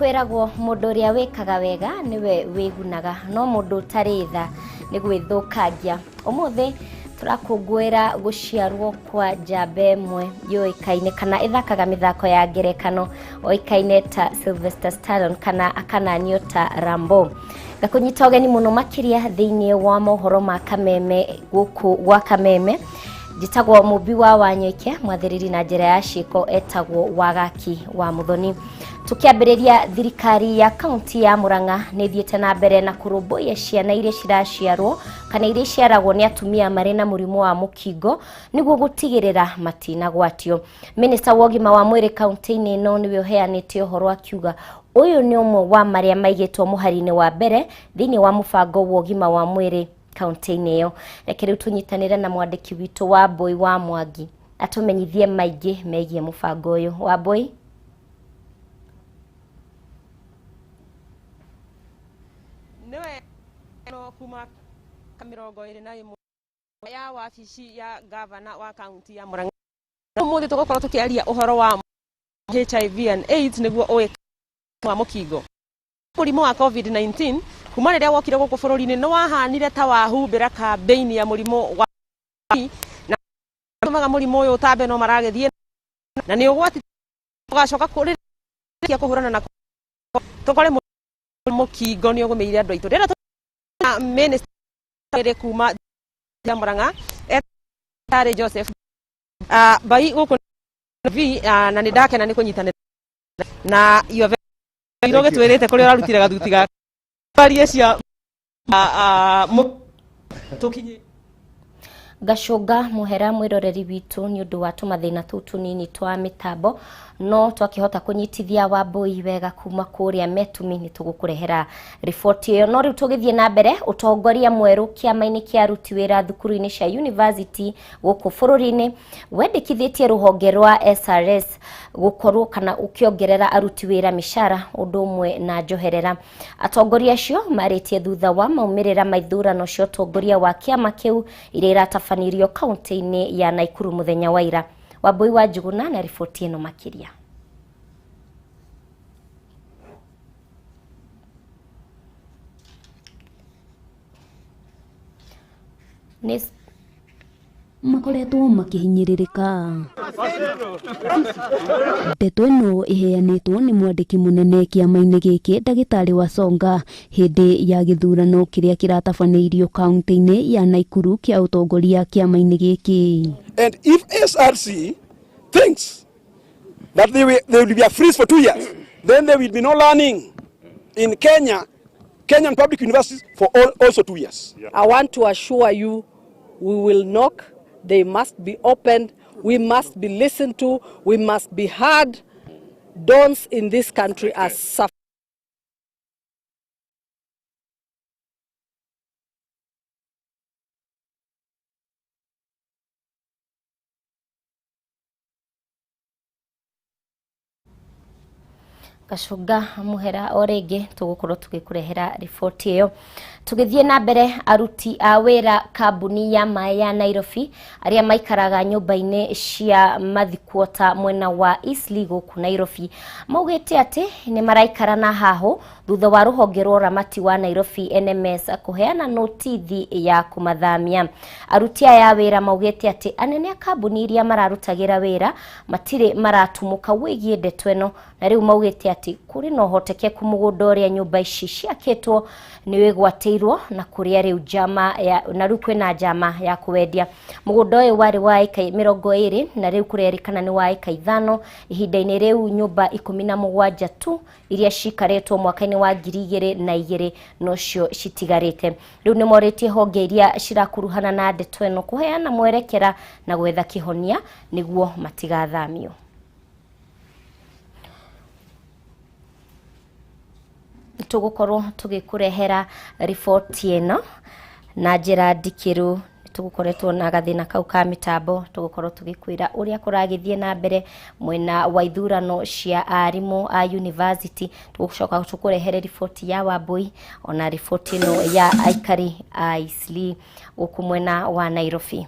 Kwĩragwo mũndũ ũrĩa wĩkaga wega nĩwe wĩgunaga, no mũndũ ũtarĩ tha nĩ gwĩthũkangia. Ũmũthĩ tũrakũngũĩra gũciarwo kwa njamba ĩmwe yũĩkaine kana ĩthakaga mĩthako ya ngerekano oĩkaine ta Sylvester Stallone kana akananio ta Rambo. Ngakũnyita ũgeni mũno makĩria thĩinĩ wa mohoro ma Kameme gũkũ gwa Kameme. Njĩtagwo Mũmbi wa Wanyoike, mwathĩrĩri na njĩra ya ciĩko etagwo Wagaki wa Mũthoni. Tũkĩambĩrĩria thirikari ya kaunti ya Murang'a nĩ ĩthiĩte na mbere na kũrũmbũiya ciana iria ciraciarwo kana iria iciaragwo nĩ atumia marĩ na mũrimũ wa mũkingo nĩguo gũtigĩrĩra matinagwatio. Minista wa ũgima wa mwĩrĩ kaunti-inĩ ĩno nĩwe ũheanĩte ũhoro akiuga ũyũ nĩ ũmwe wa marĩa maigĩtwo mũhari-inĩ wa mbere thĩinĩ wa mũbango wa ũgima wa mwĩrĩ kaunti-inĩ ĩyo. Reke rĩu tũnyitanĩre na mwandĩki witũ Wambũi wa Mwangi atũmenyithie maingĩ megiĩ mũbango ũyũ. Wambũi? Nĩwe kuma 21 ya wabici ya gavana wa kaunti ya Murang'a. Ũmũthĩ tũgũkorwo tũkĩaria ũhoro wa HIV and AIDS nĩguo ũĩ wa mũkingo. Mũrimũ wa COVID-19 kuma rĩrĩa wokire gũkũ bũrũri-inĩ nĩ wahanire ta wahumbĩra kambĩini ya mũrimũ wa na tũmaga mũrimũ ũyũ ũtambe no maragĩthiĩ na nĩ ũgwati ũgacoka kũrĩkia kũhũrana na tũkore mũkingo nĩ ũgũmĩire andũ aitũ. Ndĩrenda na minister ĩrĩ kuma ya Murang'a etarĩ Joseph bai gũkũ v na nĩ ndakena nĩ kũnyitanĩra na you are very ũgĩtwĩrĩte kũrĩa ũrarutire gathuti ga arie cia tũkinye. Ngacũnga mũhera mwĩroreri witũ nĩ ũndũ wa tũmathĩna tũu tũnini twa mĩtambo, no twakĩhota kũnyitithia Wambũi wega kuma kũrĩa Metumi nĩ tũgũkũrehera riboti ĩyo. No rĩu tũgĩthiĩ na mbere, ũtongoria mwerũ kĩama-inĩ kĩa aruti wĩra thukuru-inĩ cia university gũkũ bũrũri-inĩ wendekithĩtie rũhonge rwa SRS gũkorwo kana ũkĩongerera aruti wĩra mĩcara ũndũ ũmwe na njoherera. Atongoria acio marĩtie thutha wa maumĩrĩra ma ithurano cia ũtongoria wa kĩama kĩu iria iratabanirio kaunti-inĩ ya Naikuru mũthenya wa ira. Wambui wa Njuguna na riboti ĩno makĩria. Nĩ Makoretwo makĩhinyĩrĩrĩka. Ndeto ĩno ĩheanĩtwo nĩ mwandĩki mũnene kĩama-inĩ gĩkĩ ndagĩtarĩ Wasonga hĩndĩ ya gĩthurano kĩrĩa kĩratabanĩirio kaunti-inĩ ya Naikuru kĩa ũtongoria kĩama-inĩ gĩkĩ. And if SRC thinks that they will be a freeze for 2 years, then there will be no learning in Kenya, Kenyan public universities for also 2 years. I want to assure you we will knock. They must be opened. We must be listened to. We must be heard. Dons in this country are suffering. Gacũnga mũhera o rĩngĩ tũgũkorwo tũgĩkũrehera riboti ĩyo. Tũgĩthiĩ na mbere, aruti a wĩra kambuni ya maĩ ya Nairobi arĩa maikaraga nyũmba-inĩ cia mathikuota mwena wa Eastleigh gũkũ Nairobi maugĩte atĩ nĩ maraikara na hahũ thutha wa rũhonge rwa ũramati wa Nairobi NMS kũheana notithi ya kũmathamia. Aruti aya a wĩra maugĩte atĩ anene a kambuni iria mararutagĩra wĩra matirĩ maratumũka wĩgiĩ ndeto ĩno, na rĩu maugĩte atĩ kũrĩ na ũhotekeku mũgũnda ũrĩa nyũmba ici ciakĩtwo nĩ wĩgwatĩirwo na kũrĩa rĩu njama ya, na rĩu kwĩna njama ya kũwendia. Mũgũnda ũyũ warĩ wa ĩka 20 na rĩu kũrerĩkana nĩ wa ĩka 5. Ihinda-inĩ rĩu nyũmba 17 tu iria cikarĩtwo mwaka-inĩ wa 2002 nocio citigarĩte. Rĩu nĩ morĩtie honge iria cirakuruhana na ndeto ĩno kũheana mwerekera na gwetha kĩhonia nĩguo matigathamio. Tũgũkorwo tũgĩkũrehera riboti ĩno na njĩra ndikĩru. Tũgũkoretwo na gathĩna kau ka mĩtambo, tũgũkorwo tũgĩkwĩra ũrĩa kũragĩthiĩ na mbere mwena wa ithurano cia arimũ a university. Tũgũcoka tũkũrehere riboti ya Wambui ona riboti ĩno ya aikari a Eastleigh gũkũ mwena wa Nairobi.